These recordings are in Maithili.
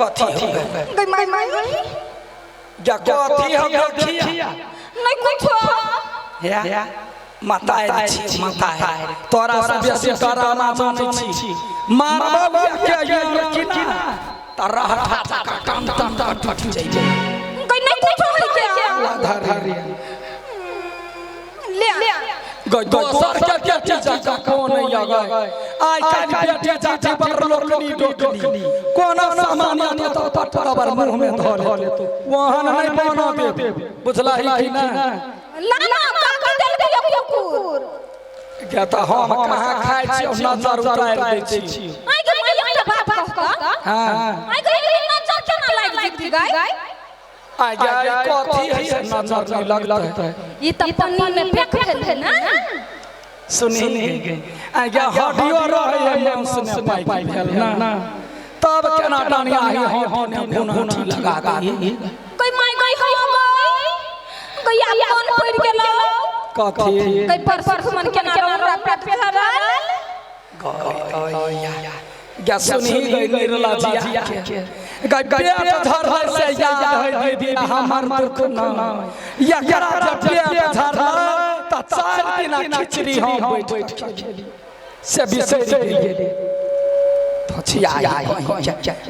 कथी हो गए? गई माई माई। या कथी हो देखिया? नहीं कुछ। या माता छी माता तोरा से बेसी डराना जानै छी। मारबो के यार की ना त रह का कान तान टूट जाइबे। गई नहीं कुछ होई के धर ले गई दोसर के बेटी जका कोन यगै। आइ काल्हि बेटी जाति पर लोकनी डोकनी कोनो सामान आने तो पट बराबर मुंह में धर लेतो, वहन नहीं बना दे, बुझला ही कि ना? लाना का देल के कुकुर क्या त हम कहाँ खाइ छी, नजर उतारि दै छी। आई के माई एकटा बात कहता। हां आई के नजर केना लागि जेतै गाय? आ जाय कथी है से नजर नहीं लगतै। ई त पन्नी में फेंक भेल ना। सुनी आ गया हड्डियो रहे है मांस में पाइ भेल ना, तब केना डानिया ही हड्डी ने घुन लगा दी। गई माई गई हो गई गई आप कौन पड़ गेलो? कथी गई पर मन केना हमरा पेट भरल गया गया सुनी गई निर्ला जिया के गई पेट झरल से याद है दीदी हमर दुख ना एकरा जब पेट झरल त 4 दिन खिचड़ी हम बैठ के खेली से बिसरि गेली।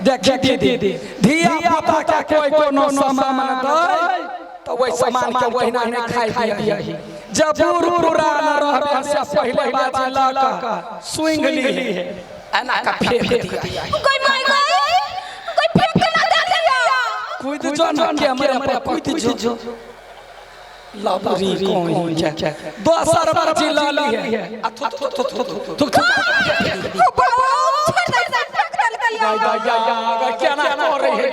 देखी दीदी धिया पुता के कोई कोनो सामान दै त ओहि सामान के ओहिना नहि खाइ दियही। जब बूढ़ पुरान रहबे से पहिले बाजी लऽ कऽ सुंघ ली है एना का फेंक दिया। गई माई गई गई फेंक के ना दे दिया। कूद जो ना कैमरे पर कूद जो लबरी कोई के दोसर बाजी लऽ ली है आ थु थु थु थु थु थु। हो बाबा छोड़ दे से फेंक देल गई गई गई केना करे है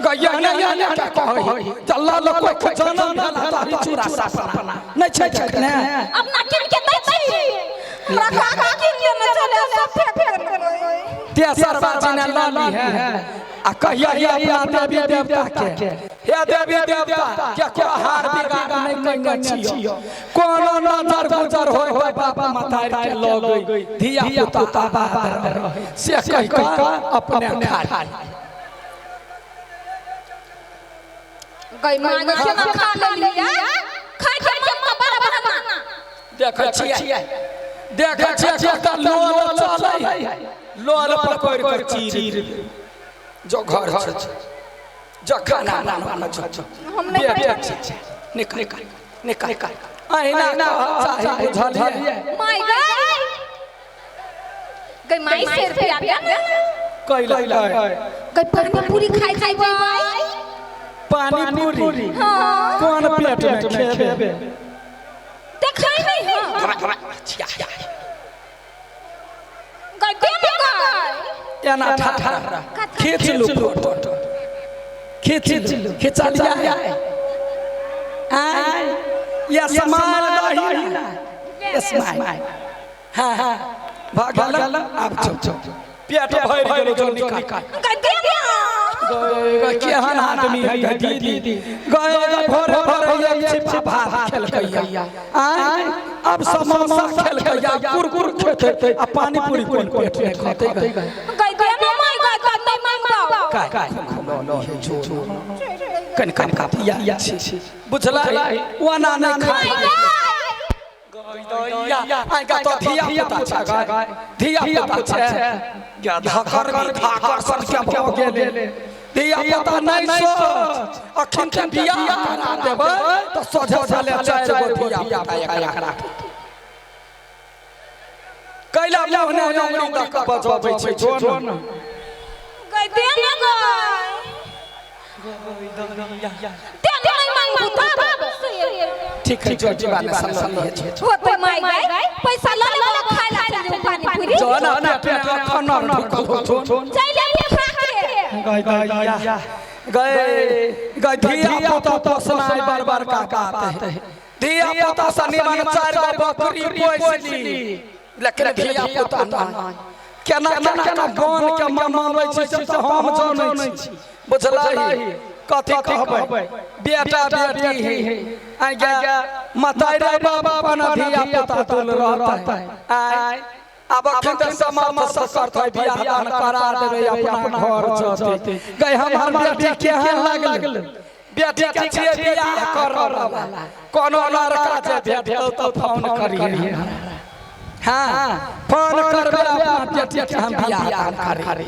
गई गई ना ना क्या कहै चल ल कोई जनम भेल तारी चूरा सपना नहीं छै छै ने। अपना किन के दै छी हमरा काका किन के न चले सब फेंक देल। तेसर बाजी ने ल ली है आ कहिया अपना देवी देवता के हे देवी देवता के को हार बिगाड़ नहीं कइने छियो, कोनो नजर गुजर होय होय बाप माता के लग गई धिया पुता आबाद रहे से कहि कऽ अपने खा ली। गई माई गई केना खा लेलिया? खाइ के मन बड़ा बहाना देखै छियै देखै छियै कतऽ लोल चलै है, लोल पकड़ि कऽ चीर जो घर छै जो खाना बनाना छै हम नहीं बेच निकाल निकाल निकाल अहिना चाही बुझलियै। माई गई गई माई 100 रुपया दे ना। कैला गई पानी पूरी खाइ जइबै। पानी पूरी हां कोन पेट में खेबे? देखै नहीं हां गई दे ना गई एना ठाठा खींच लू फोटो खींच लू खिंचलिया आय ये स्माइल दही ना स्माइल। हां हां भगल आब चुप पेट भरि गेलो जो निकाल। गई दे ना। गए केहन आदमी है दीदी गए भोरे भोरे एक छिपा भात खेलकैया आय अब समोसा खेलकैया कुरकुर खेतै आ पानी पूरी कोन पेट में खतै गए। गई दे ना माई गई गई नहीं मांगबो। काय कन कन कापिया छी बुझला ओना नहीं खाइ गई आइ का तो धिया पुता छै धिया पुता छै या धाकर धाकर सब के भ गेले धिया पुता नहीं सोच अखन के बियाह करा देबै त सोझे साले 4 गो धिया पुता एकरा कैला मुँह ने अंगुरी दऽ कऽ बजबै छै जो न। गई दे ना गई दे नहीं मांगबू तब ठीक है जो जीवन समझ छै होते माई गई पैसा ल ले खाइ ला चल जाऊ पानी पूरी जो ना पेट में खाना ढुकल हो चल आइए खा के। गई गई गई धिया पुता पोसनाइ बड़ बड़का बात है। धिया पुता से निमन 4 गो बकरी पोसली लेकिन धिया पुता नहीं केना केना केना गान के मनाबै छै से हम जानै छी बुझलही कथी कहबै बेटा बेटी है आ गया मतारी बाबा अपन धिया पुता तुल रहता है आय अब अखन तऽ समर्थ सकर्थ है, बियाह दान करा देबै, अपना घर जते गई। हम हमर बेटी केहन लागल? बेटी के छियै बियाह करऽ वाला। कोनो लड़का जे भेटतौ तऽ फोन करिहे। हाँ, फोन करबै, अपना बेटी के हम बियाह दान करी,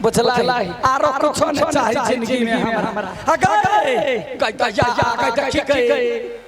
बुझलाई? आरो कुछो नहीं चाही जिंदगी में हमरा। आ गए गई गई या गई, देखी गई।